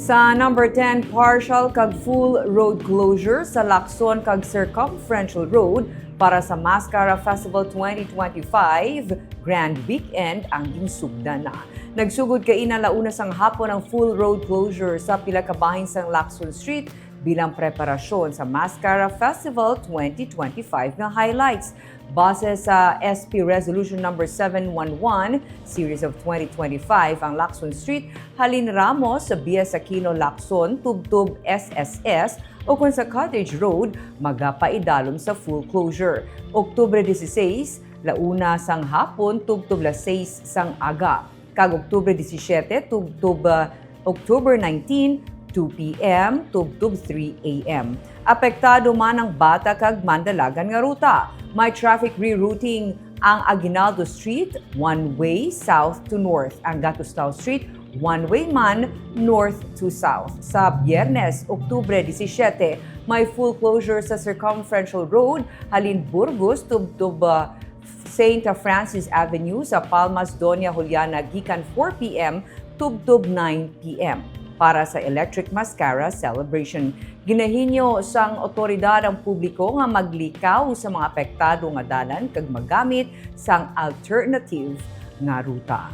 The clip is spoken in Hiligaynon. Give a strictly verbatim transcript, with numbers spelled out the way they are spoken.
Sa number ten, partial kag full road closure sa Lacson kag Circumferential Road para sa Mascara Festival twenty twenty-five Grand Weekend ang ginsugdan na. Nagsugod kaina la una sang hapon ang full road closure sa pila ka bahin sang Lacson Street bilang preparasyon sa Mascara Festival twenty twenty-five nga highlights. Base sa S P Resolution Number seven one one, Series of twenty twenty-five, ang Lacson Street halin Ramos sa Bias Aquino Lacson tubtob S S S o kon sa Cottage Road magapaidalom sa full closure. Oktubre dieciséis, la una sang hapon tubtob las seis sang aga, kag Oktubre diecisiete tubtob, ah, October nineteen, two p.m. tubtob three a.m. Apektado man ang Bata kag Mandalagan nga ruta. May traffic rerouting ang Aguinaldo Street, one-way south to north, ang Gatustao Street, one-way man north to south. Sa Biyernes, Oktubre diecisiete, may full closure sa Circumferential Road halin Burgos tubtob, ah, Saint Francis Avenue sa Palmas, Doña Juliana gikan four p.m. tubtob nine p.m. para sa Electric Mascara Celebration. Ginahinyo sang awtoridad ang publiko nga maglikaw sa mga apektado nga dalan kag maggamit sang alternative nga ruta.